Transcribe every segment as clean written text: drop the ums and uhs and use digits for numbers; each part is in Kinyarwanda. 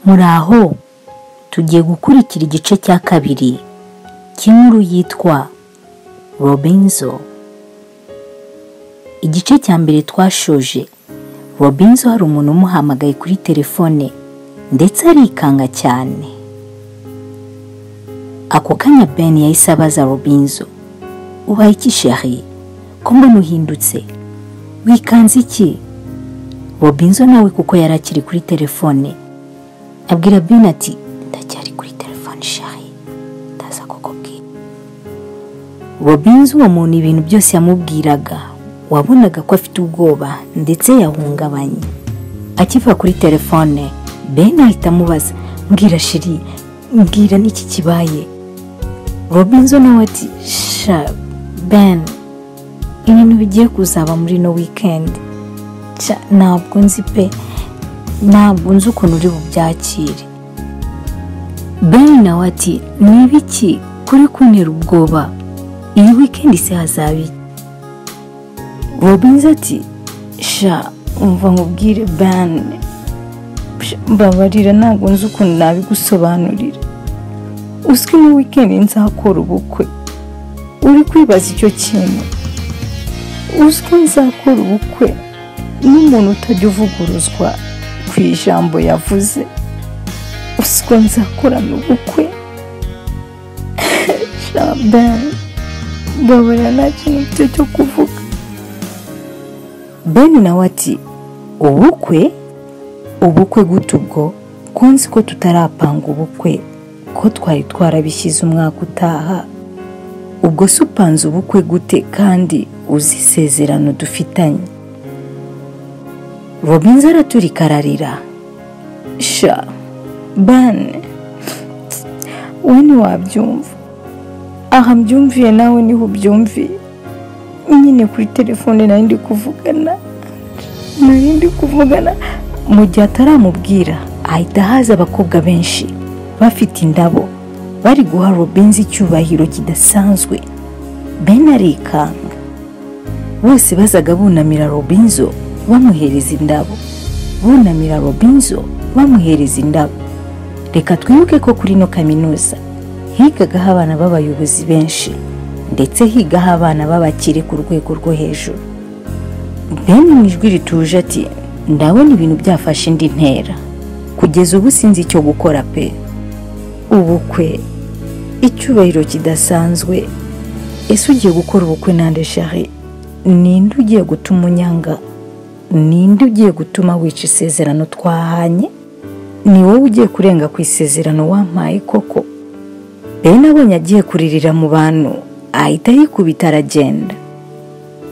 Muraho, tugiye gukurikira igice cya kabiri cy'inkuru yitwa Robinzo. Igice cya mbere twashoje, Robinzo hari umuntu umuhamagaye kuri telefone ndetse arikanga cyane. Ako kanya Ben yahise abaza Robinzo, ubaye iki chérie? Ko mbona uhindutse? Wikanze iki? Robinzo nawe kuko yari akiri kuri telefone abwira Ben ati ndacyari kuri telefone chérie, ndaza kukubwira. Robinzo uwo muntu ibintu byose yamubwiraga wabonaga ko afite ubwoba ndetse yahungabanye. Akiva kuri telefone Ben ahita amubaza, mbwira chérie, mbwira n'iki kibaye? Robinzo nawe ati sha Ben, ibintu bigiye kuzaba muri no weekend ntabwo nzi pe, ntabwo nzi ukuntu uri bubyakire. Ben nawe ati ni ibiki kuri kuntera ubwoba? Iyi weekend se hazaba iki? Robinzo ati sha umva nkubwire Ben, mbabarira ntabwo nzi ukuntu nabigusobanurira. Uzwi ni weekend nzakora ubukwe. Uri kwibaza icyo kintu? Uzwi nzakora ubukwe n'umuntu utajya uvuguruzwa ku ijambo yavuze. Uzwi nzakorana ubukwe. Sha Ben, mbabarira nta kintu mfite cyo kuvuga. Ben nawe ati ubukwe? Ubukwe gute ubwo? Ko nzi ko tutarapanga ubukwe, ko twari twarabishyize umwaka utaha. Ubwo se upanze ubukwe gute kandi uzi isezerano dufitanye? Robinzo araturika ararira. Sha Ben, wowe ntiwabyumva. Aha mbyumviye nawe niho ubyumviye. Nyine kuri telefone nari ndi kuvugana. Mu gihe ataramubwira ahita haza abakobwa benshi bafite indabo bari guha Robinzo icyubahiro kidasanzwe. Ben arikanga. Bose bazaga bunamira Robinzo bamuhereza indabo, bunamira Robinzo bamuhereza indabo. Reka twibuke ko kuri no kaminuza higagaho abana b'abayobozi benshi ndetse higaho abana b'abakire ku rwego rwo hejuru. Ben mu ijwi rituje ati ndabona ibintu byafashe indi ntera, kugeza ubu sinzi icyo gukora pe. Ubukwe, icyubahiro kidasanzwe. Ese ugiye gukora ubukwe nande chérie? Ninde ugiye gutuma unyanga? Ninde ugiye gutuma wica isezerano twahanye? Ni wowe ugiye kurenga ku isezerano wampaye koko? Ben abonye agiye kuririra mu bantu ahita yikubita aragenda.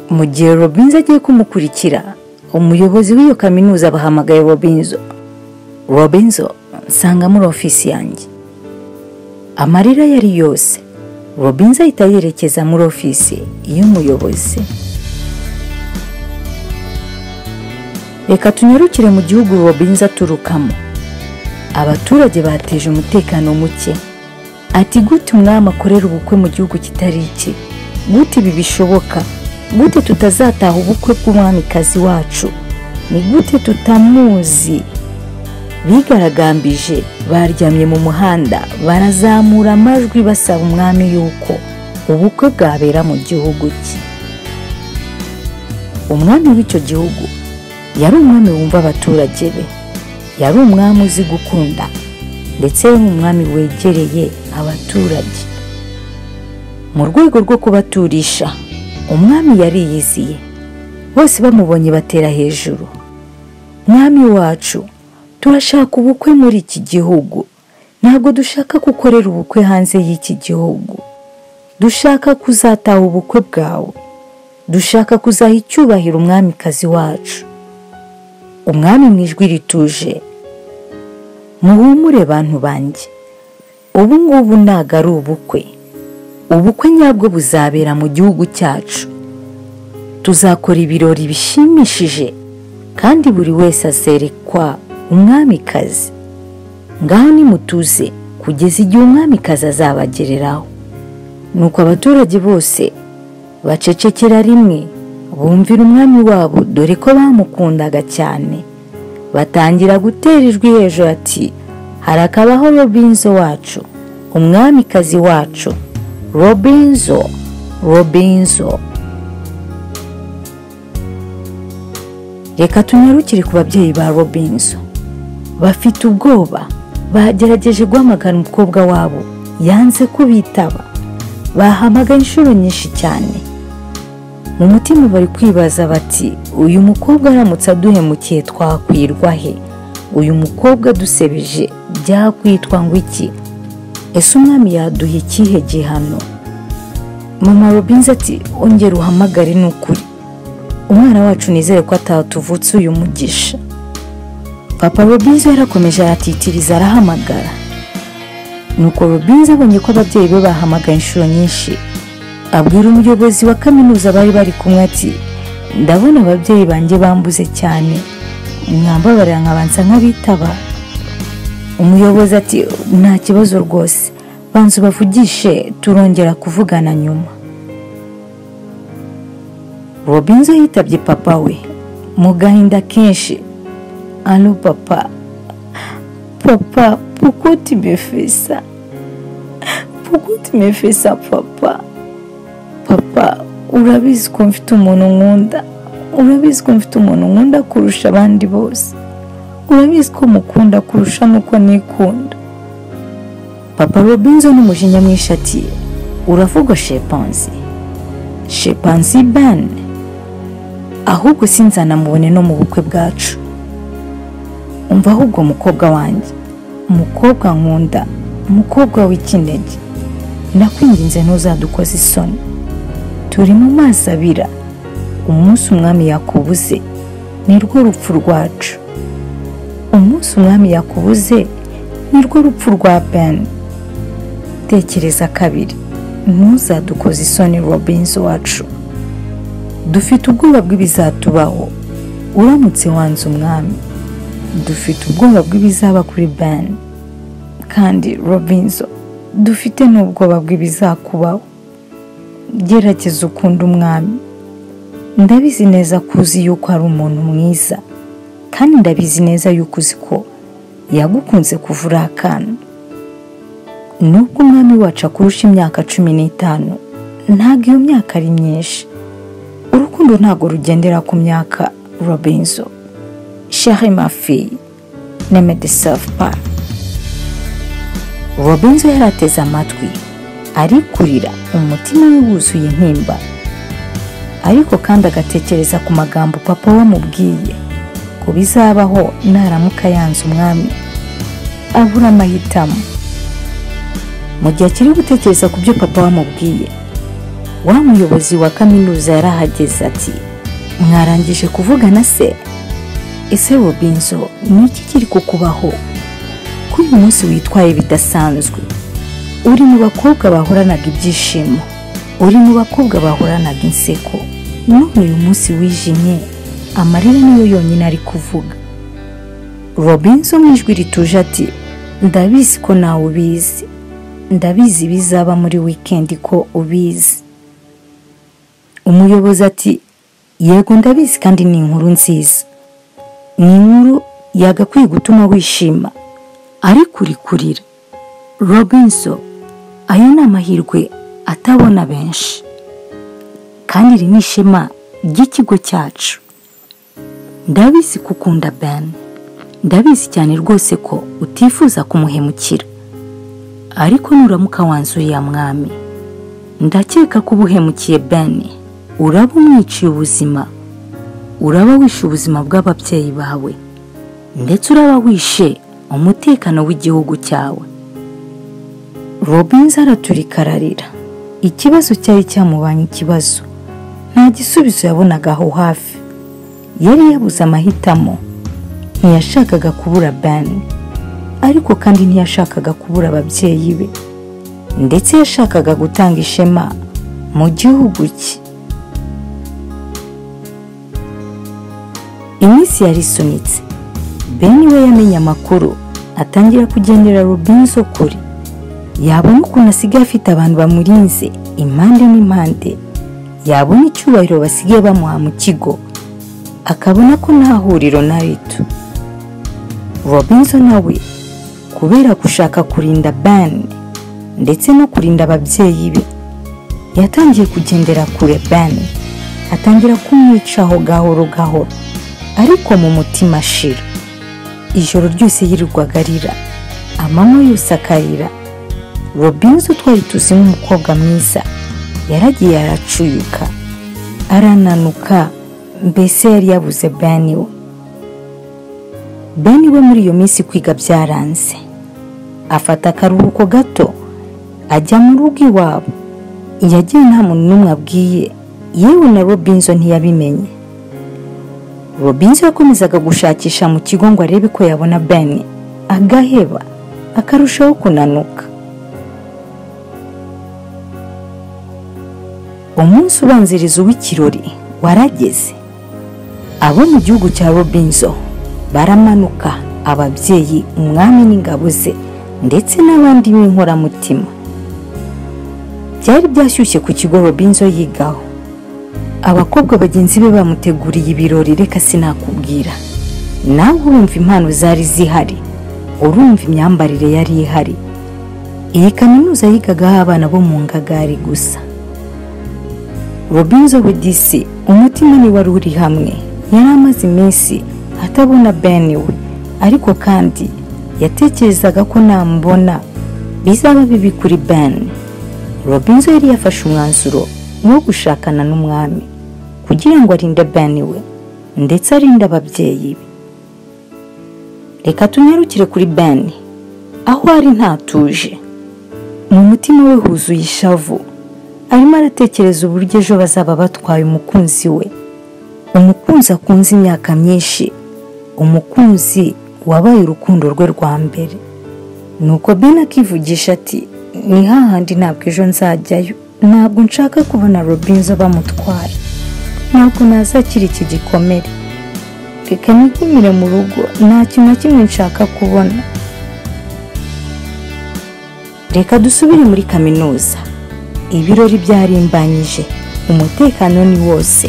Mu gihe Robinzo agiye kumukurikira, umuyobozi w'iyo kaminuza bahamagaye Robinzo. Robinzo, nsanga muri ofisi yanjye. Amarira yari yose. Robinzo ahita yerekeza muri ofisi y'umuyobozi. Reka tunyarukire mu gihugu Robinzo aturukamo. Abaturage bateje umutekano muke. Ati gute umwami akorera ubukwe mu gihugu kitari iki? Gute ibi bishoboka? Gute tutazataha ubukwe bw'umwamikazi wacu? Ni gute tutamuzi? Bigaragambije, baryamye mu muhanda, barazamura amajwi basaba umwami yuko ubukwe bwabera mu gihugu cye. Umwami w'icyo gihugu yari umwami wumva abaturage be, yari umwami uzi gukunda, ndetse yari umwami wegereye abaturage. Mu rwego rwo kubaturisha, umwami yariyiziye. Bose bamubonye batera hejuru. Mwami wacu, turashaka ubukwe muri iki gihugu. Ntabwo dushaka gukorera ubukwe hanze y'iki gihugu. Dushaka kuzataha ubukwe bwawe. Dushaka kuzaha icyubahiro umwamikazi wacu. Umwami mu ijwi rituje, muhumure bantu banjye, ubu ngubu ntago ari ubukwe. Ubukwe nyabwo buzabera mu gihugu cyacu. Tuzakora ibirori bishimishije kandi buri wese azerekwa umwamikazi. Ngaho nimutuze kugeza igihe umwamikazi azabagereraho. Nuko abaturage bose bacecekera rimwe bumvira umwami wabo, dore ko bamukundaga cyane. Batangira gutera ijwi hejuru ati Harakabaho Robinzo wacu, umwamikazi wacu, Robinzo, Robinzo. Reka tunyarukire ku babyeyi ba Robinzo. Bafite ubwoba, bagerageje guhamagara umukobwa wabo, yanze kubitaba. Bahamagaye inshuro nyinshi cyane. Mu mutima bari kwibaza bati, uyu mukobwa aramutse aduhemukiye twakwirwa he? Uyu mukobwa dusebeje byakwitwa ngo iki? Ese umwami yaduha ikihe gihano? Mama Robinzo ati, ongera uhamagare n'ukuri. Umwana wacu nizere ko atatuvutse uyu mugisha. Papa Robinzo yarakomeje aratitiriza arahamagara. Nuko Robinzo abonye ko ababyeyi be bahamagaye inshuro nyinshi, abwira umuyobozi wa kaminuza bari bari kumwe ati, ndabona ababyeyi banjye bambuze cyane, mwambabarira nkabanza nkabitaba. Umuyobozi ati, nta kibazo rwose, banza ubavugishe turongera kuvugana nyuma. Robinzo yitabye papa we mu gahinda kenshi. Allo papa, papa, pourquoi tu me fais ça? Pourquoi tu me fais ça papa? Papa, urabizi ko mfite umuntu nkunda, urabizi ko mfite umuntu nkunda kurusha abandi bose, urabizi ko mukunda kurusha nuko nikunda. Papa Robinzo n'umujinya mwinshi ati, uravuga Shepanzi, Shepanzi Ben, ahubwo sinzanamubone no mu bukwe bwacu. Umva ahubwo mukobwa wanjye, mukobwa nkunda, mukobwa w'ikinege, ndakwinginze ntuzadukoze isoni. Turi mu mazi abira, umunsi umwami yakubuze nirwo rupfu rwacu. Umunsi umwami yakubuze nirwo rupfu rwa Ben. Tekereza kabiri, ntuzadukoze isoni Robinzo wacu. Dufite ubwoba bw'ibizatubaho uramutse wanze umwami. Dufite ubwoba bw'ibizaba kuri Ben. Kandi Robinzo, dufite n'ubwoba bw'ibizakubaho. Gerageza ukunda umwami. Ndabizi neza ko uzi yuko ari umuntu mwiza, kandi ndabizi neza yuko uzi ko yagukunze kuva uri akana. Nubwo umwami wacu akurusha imyaka 15, ntabwo iyo myaka ari myinshi. Urukundo ntabwo rugendera ku myaka Robinzo. Chérie ma fille, ne me déçois pas. Robinzo yarateze amatwi, ari kurira, umutima we wuzuye intimba. Ariko kandi agatekereza ku magambo papa wamubwiye ko bizabaho naramuka yanze umwami. Abura amahitamo. Mu gihe akiri gutekereza ku byo papa wamubwiye, wa muyobozi wa kaminuza yarahageze ati, mwarangije kuvugana se? Ese Robinzo, ni iki kiri kukubaho? Ko uyu munsi witwaye bidasanzwe? Uri mu bakobwa bahoranaga ibyishimo, uri mu bakobwa bahoranaga inseko, none uyu munsi wijimye, amarira niyo yonyine ari kuvuga. Robinzo mu ijwi rituje ati, ndabizi ko nawe ubizi, ndabizi bizaba muri weekend ko ubizi. Umuyobozi ati, yego ndabizi kandi ni inkuru nziza, ni inkuru yagakwiye gutuma wishima, ariko uri kurira. Robinzo, ayo ni amahirwe atabona benshi, kandi iri ni ishema ry'ikigo cyacu. Ndabizi ko ukunda Ben, ndabizi cyane rwose ko utifuza kumuhemukira, ariko nuramuka wanze uriya mwami, ndakeka ko ubuhemukiye Ben, uraba umwiciye ubuzima, uraba wishe ubuzima bw'ababyeyi bawe, ndetse uraba wishe umutekano w'igihugu cyawe. Robinzo araturika ararira. Ikibazo cyari cyamubanye ikibazo, nta gisubizo yabonaga aho hafi. Yari yabuze amahitamo. Ntiyashakaga kubura Ben, ariko kandi ntiyashakaga kubura ababyeyi be, ndetse yashakaga gutanga ishema mu gihugu cye. Iminsi yari isunitse. Ben we yamenye amakuru, atangira kugendera Robinzo kure. Yabona ukuntu asigaye afite abantu bamurinze impande n'impande, yabona icyubahiro basigaye bamuha mu kigo, akabona ko nta huriro na rito. Robinzo nawe Kubera gushaka kurinda Ben ndetse no kurinda ababyeyi be, yatangiye kugendera kure Ben, atangira kumwicaho gahoro gahoro, ariko mu mutima ashira. Ijoro ryose yirirwaga arira, amanywa yose akarira. Robinzo twari tuzi nk'umukobwa mwiza yaragiye aracuyuka, arananuka, mbese yari yabuze Ben we. Ben we muri iyo minsi kwiga byaranze, afata akaruhuko gato ajya mu rugo iwabo. Yagiye nta muntu n'umwe abwiye, yewe na Robinzo ntiyabimenye. Robinzo yakomezaga gushakisha mu kigo ngo arebe ko yabona Ben, agaheba, akarushaho kunanuka. Umunsi ubanziriza uw'ikirori warageze. Abo mu gihugu cya Robinzo baramanuka, ababyeyi, umwami n'ingabo ze ndetse n'abandi b'inkoramutima. Byari byashyushye ku kigo Robinzo yigaho. Abakobwa bagenzi be bamuteguriye ibirori, reka sinakubwira. Nawe urumva impano zari zihari, urumva imyambarire yari ihari. Iyi kaminuza yigagaho abana bo mu ngagari gusa. Robinzo we disi umutima ni wari uri hamwe, yari amaze iminsi atabona Ben we, ariko kandi yatekerezaga ko namubona bizaba bibi kuri Ben. Robinzo yari yafashe umwanzuro wo gushakana n'umwami kugira ngo arinde Ben we ndetse arinde ababyeyi be. Reka tunyarukire kuri Ben aho ari ntatuje. Mu mutima we huzuye ishavu, arimo aratekereza uburyo ejo bazaba batwaye umukunzi we, umukunzi akunze imyaka myinshi, umukunzi wabaye urukundo rwe rwa mbere. Nuko Ben akivugisha ati ni hahandi ntabwo ejo nzajyayo, ntabwo nshaka kubona Robinzo bamutwara, ntabwo nazakira iki gikomere, reka nigumire mu rugo, nta kintu na kimwe nshaka kubona. Reka dusubire muri kaminuza. Ibirori byarimbanyije, umutekano ni wose,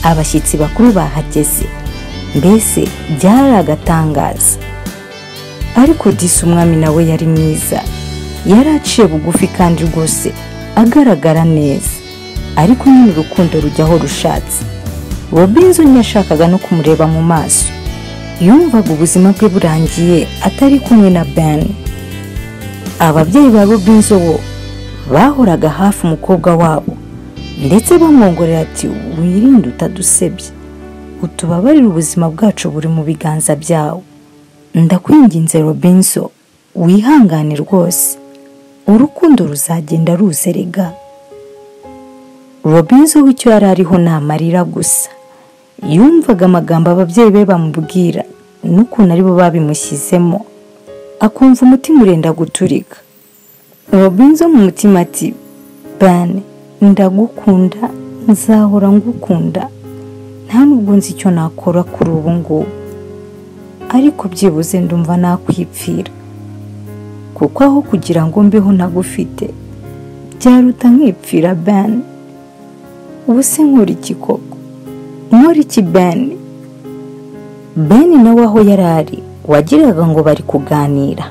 abashyitsi bakuru bahageze, mbese byari agatangaza. Ariko disi umwami nawe yari mwiza, yari aciye bugufi kandi rwose agaragara neza, ariko nyine urukundo rujyaho rushatse. Robinzo ntiyashakaga no kumureba mu maso, yumvaga ubuzima bwe burangiye atari kumwe na Ben. Ababyeyi ba Robinzo bo bahoraga hafi umukobwa wabo, ndetse bamwongorera ati wirinde utadusebye, utubabarire ubuzima bwacu buri mu biganza byawe. Ndakwinginze Robinzo, wihangane rwose, urukundo ruzagenda ruzerega. Robinzo w'icyo yari ariho ni amarira gusa. Yumvaga amagambo ababyeyi be bamubwira n'ukuntu aribo babimushyizemo, akumva umutima urenda guturika. Robinzo mu mutima ati Ben, ndagukunda, nzahora ngukunda, nta nubwo nzi icyo nakora kuri ubu ngubu, ariko byibuze ndumva nakwipfira, kuko aho kugira ngo mbeho ntagufite byaruta nkipfira Ben. Ubu se nkora iki koko? Nkora iki Ben? Ben nawe aho yari ari wagiraga ngo bari kuganira,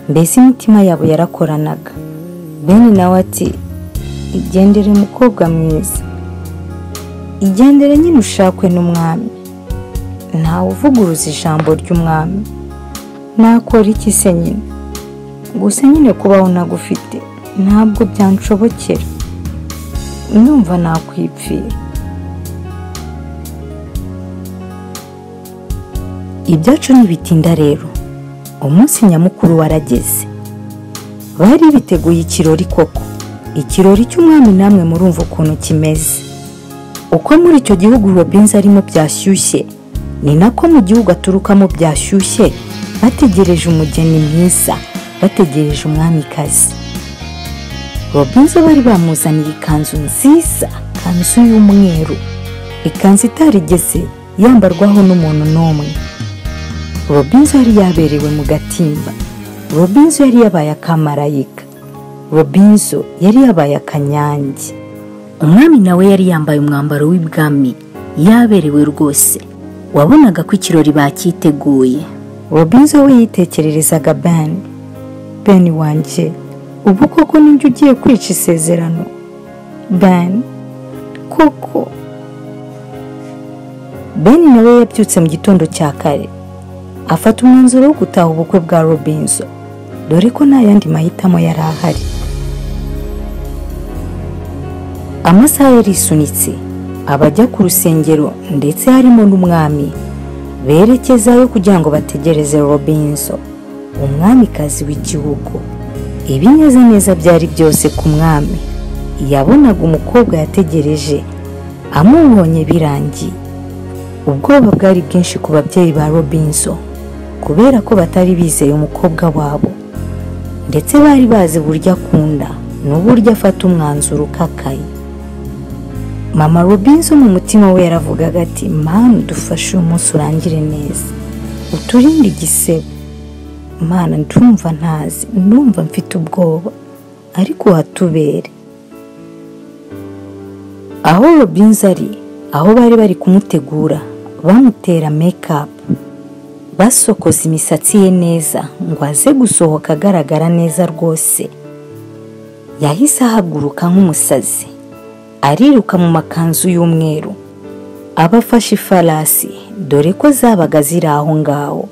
mbese imitima yabo yarakoranaga. Ben nawe ati igendere mukobwa mwiza, igendere nyine ushakwe n'umwami, ntawe uvuguruza ijambo ry'umwami. Nakora iki se nyine? Gusa nyine kubaho ntagufite ntabwo byanshobokera, ndumva nakwipfira. Ibyacu ntibitinda rero, umunsi nyamukuru warageze. Bari biteguye ikirori koko, ikirori cy'umwami namwe murumva ukuntu kimeze. Uko muri icyo gihugu Robinzo arimo byashyushye, ni nako mu gihugu aturukamo byashyushye, bategereje umugeni mwiza, bategereje umwamikazi. Robinzo bari bamuzaniye ikanzu nziza, ikanzu y'umweru, ikanzu itarigeze yambarwaho n'umuntu n'umwe. Robinzo yari yaberewe mu gatimba, Robinzo yari yabaye akamarayika, Robinzo yari yabaye akanyange. Umwami nawe yari yambaye umwambaro w'ibwami, yaberewe rwose, wabonaga ko ikirori bacyiteguye. Robinzo we yitekererezaga Ben, Ben wanjye, ubu koko ninjye ugiye kwica isezerano? Ben koko. Ben nawe yabyutse mu gitondo cya kare afata umwanzuro wo gutaha ubukwe bwa Robinzo, dore ko nta yandi mahitamo yari ahari. Amasaha yarisunitse, abajya ku rusengero ndetse harimo n'umwami berekezayo kugira ngo bategereze Robinzo, umwamikazi w'igihugu. Ibinezaneza byari byose ku mwami. Yabonaga umukobwa yategereje amubonye birangiye. Ubwoba bwari bwinshi ku babyeyi ba Robinzo kubera ko batari bizeye umukobwa wabo, ndetse bari bazi uburyo akunda n'uburyo afata umwanzuro ukakaye. Mama Robinzo mu mutima we yaravugaga ati Mana dufashe uyu munsi urangire neza, uturinde igisebo. Mana ndumva ntazi, ndumva mfite ubwoba, ariko hatubere. Aho Robinzo ari, aho bari bari kumutegura bamutera make-up, basokoza imisatsi ye neza ngo aze gusohoka agaragara neza rwose. Yahise ahaguruka nk'umusazi, ariruka mu makanzu y'umweru, abafashe ifarasi dore ko zabaga ziri aho ngaho.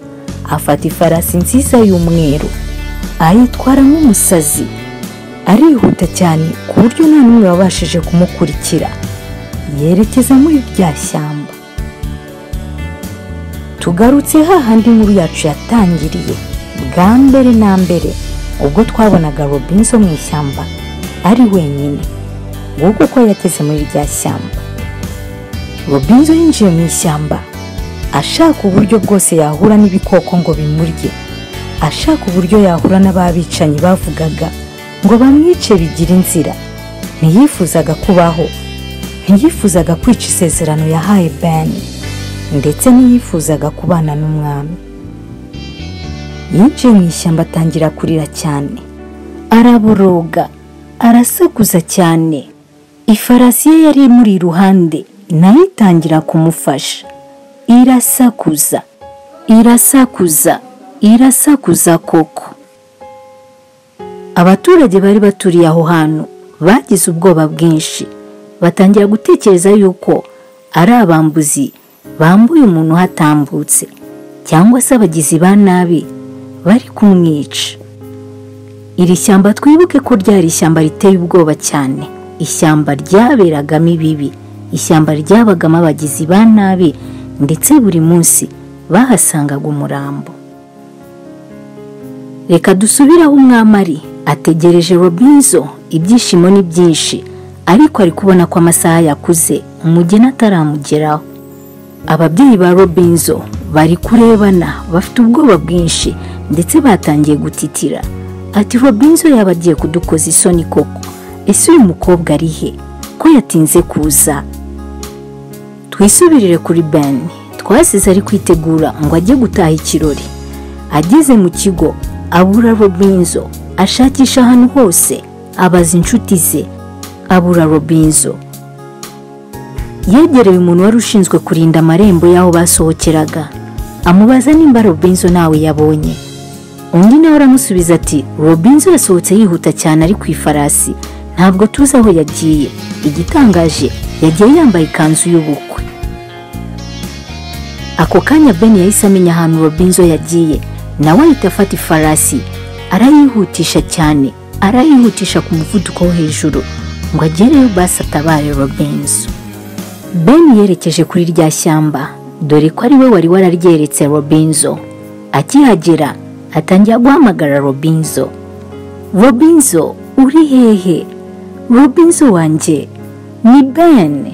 Afata ifarasi nziza y'umweru ayitwara nk'umusazi, arihuta cyane ku buryo nta n'umwe wabashije kumukurikira. Yerekeza muri rya shyamba. Tugarutse hahandi inkuru yacu yatangiriye bwa mbere na mbere, ubwo twabonaga Robinzo mu ishyamba ari wenyine. Nguko uko yageze muri rya shyamba. Robinzo yinjiye mu ishyamba ashaka uburyo bwose yahura n'ibikoko ngo bimurye, ashaka uburyo yahura n'ababicanyi bavugaga ngo bamwice bigira inzira. Ntiyifuzaga kubaho, ntiyifuzaga kwica isezerano yahaye Ben, ndetse ntiyifuzaga kubana n'umwami. Yinjiye mu ishyamba atangira kurira cyane, araboroga, arasakuza cyane. Ifarasi ye yari imuri iruhande nayo itangira kumufasha, irasakuza, irasakuza, irasakuza koko. Abaturage bari baturiye aho hantu bagize ubwoba bwinshi, batangira gutekereza yuko ari abambuzi bambuye umuntu hatambutse, cyangwa se abagizi ba nabi bari kumwica. Iri shyamba twibuke ko ryari ishyamba riteye ubwoba cyane, ishyamba ryaberagamo ibibi, ishyamba ryabagamo abagizi ba nabi, ndetse buri munsi bahasangaga umurambo. Reka dusubire aho umwami ari, ategereje Robinzo. Ibyishimo ni byinshi, ariko ari kubona ko amasaha yakuze umugeni ataramugeraho. Ababyeyi ba Robinzo bari kurebana bafite ubwoba bwinshi, ndetse batangiye gutitira. Ati Robinzo yaba agiye kudukoza isoni koko, ese uyu mukobwa ari he ko yatinze kuza? Twisubirire kuri Ben, twasize ari kwitegura ngo ajye gutaha ikirori. Ageze mu kigo abura Robinzo, ashakisha ahantu hose, abaza inshuti ze, abura Robinzo. Yegereye umuntu wari ushinzwe kurinda amarembo y'aho basohokeraga, amubaza nimba Robinzo nawe yabonye. Undi nawe aramusubiza ati Robinzo yasohotse yihuta cyane ari ku ifarasi, ntabwo tuzi aho yagiye. Igitangaje yagiye yambaye ikanzu y'ubukwe. Ako kanya Ben yahise amenya ahantu Robinzo yagiye, nawe ahita afata ifarasi arayihutisha cyane, arayihutisha ku muvuduko wo hejuru ngo agereyo basi atabare Robinzo. Ben yerekeje kuri rya shyamba, dore ko ari we wari wararyeretse Robinzo. Akihagera atangira guhamagara Robinzo. Robinzo uri hehe? Robinzo wanjye, ni Ben.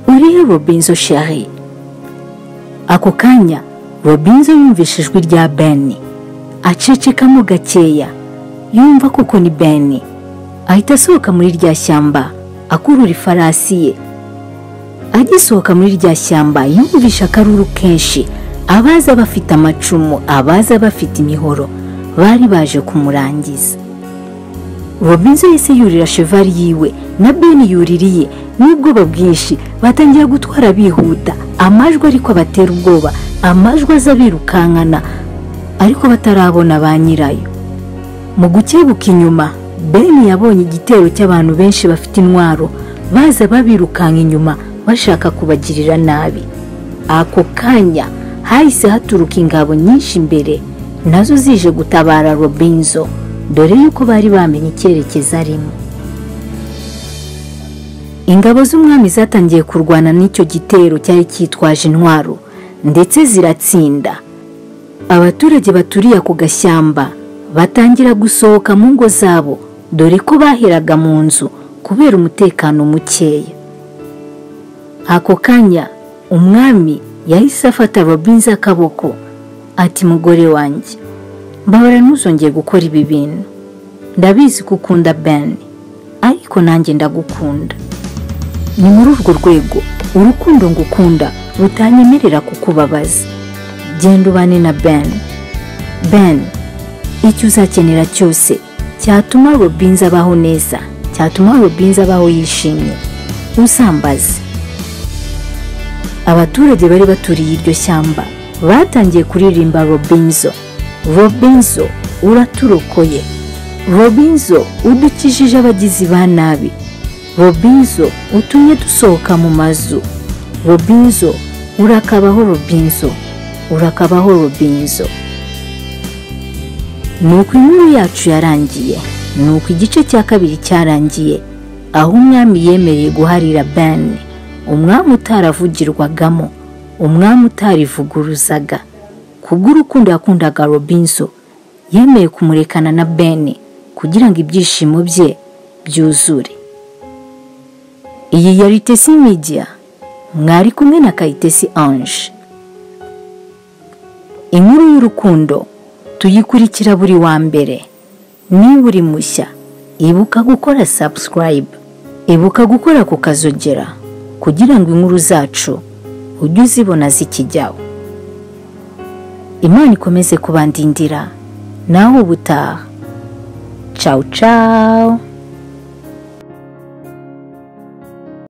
Uri he Robinzo chéri? Ako kanya Robinzo yumvise ijwi rya Ben, acecekamo gakeya, yumva koko ni Ben. Ahita asohoka muri rya shyamba akurura ifarasi ye. Agisohoka muri rya shyamba yumvisha akaruru kenshi, abaza bafite amacumu, abaza bafite imihoro, bari baje kumurangiza. Robinzo yahise yurira cheval yiwe na Ben yuririye n'ubwoba bwinshi, batangira gutwara bihuta, amajwi ariko abatera ubwoba, amajwi aza birukankana ariko batarabona ba nyirayo. Mu gukebuka inyuma, Ben yabonye igitero cy'abantu benshi bafite intwaro baza babirukanka inyuma bashaka kubagirira nabi. Ako kanya hahise haturuka ingabo nyinshi imbere, nazo zije gutabara Robinzo, dore yuko bari bamenye icyerekezo arimo. Ingabo z'umwami zatangiye kurwana n'icyo gitero cyari cyitwaje intwaro, ndetse ziratsinda. Abaturage baturiye ako gashyamba batangira gusohoka mu ngo zabo, dore ko baheraga mu nzu kubera umutekano mukeya. Ako kanya umwami yahise afata Robinzo akaboko ati: "Mugore wanjye, mbabara ntuzongeye gukora ibi bintu. Ndabizi ko ukunda Ben, ariko nanjye ndagukunda. Ni muri urwo rwego urukundo ngukunda rutanyemerera kukubabaza. Genda ubane na Ben. Ben, icyo uzakenera cyose cyatuma Robinzo abaho neza, cyatuma Robinzo abaho yishimye, uzambaze." Abaturage bari baturiye iryo shyamba batangiye kuririmba Robinzo: "Robinzo uraturokoye, Robinzo udukijije abagizi ba nabi, Robinzo utumye dusohoka mu mazu, Robinzo urakabaho, Robinzo urakabaho, Robinzo." Nuko inkuru yacu yarangiye, nuko igice cya kabiri cyarangiye, aho umwami yemereye guharira Ben, umwami utaravugirwagamo, umwami utarivuguruzaga. Kubw'urukundo yakundaga Robinzo, yemeye kumurekana na Ben kugira ngo ibyishimo bye byuzure. Iyi yari Tesi Media, mwari kumwe na Kayitesi Ange. Inkuru y'urukundo tuyikurikira buri wa mbere. Niba uri mushya, ibuka gukora subscribe, ibuka gukora ku kazogera kugira ngo inkuru zacu ujye uzibona zikijyaho. Imana ikomeze kubandindira, nawe ubutaha. Ciao ciao.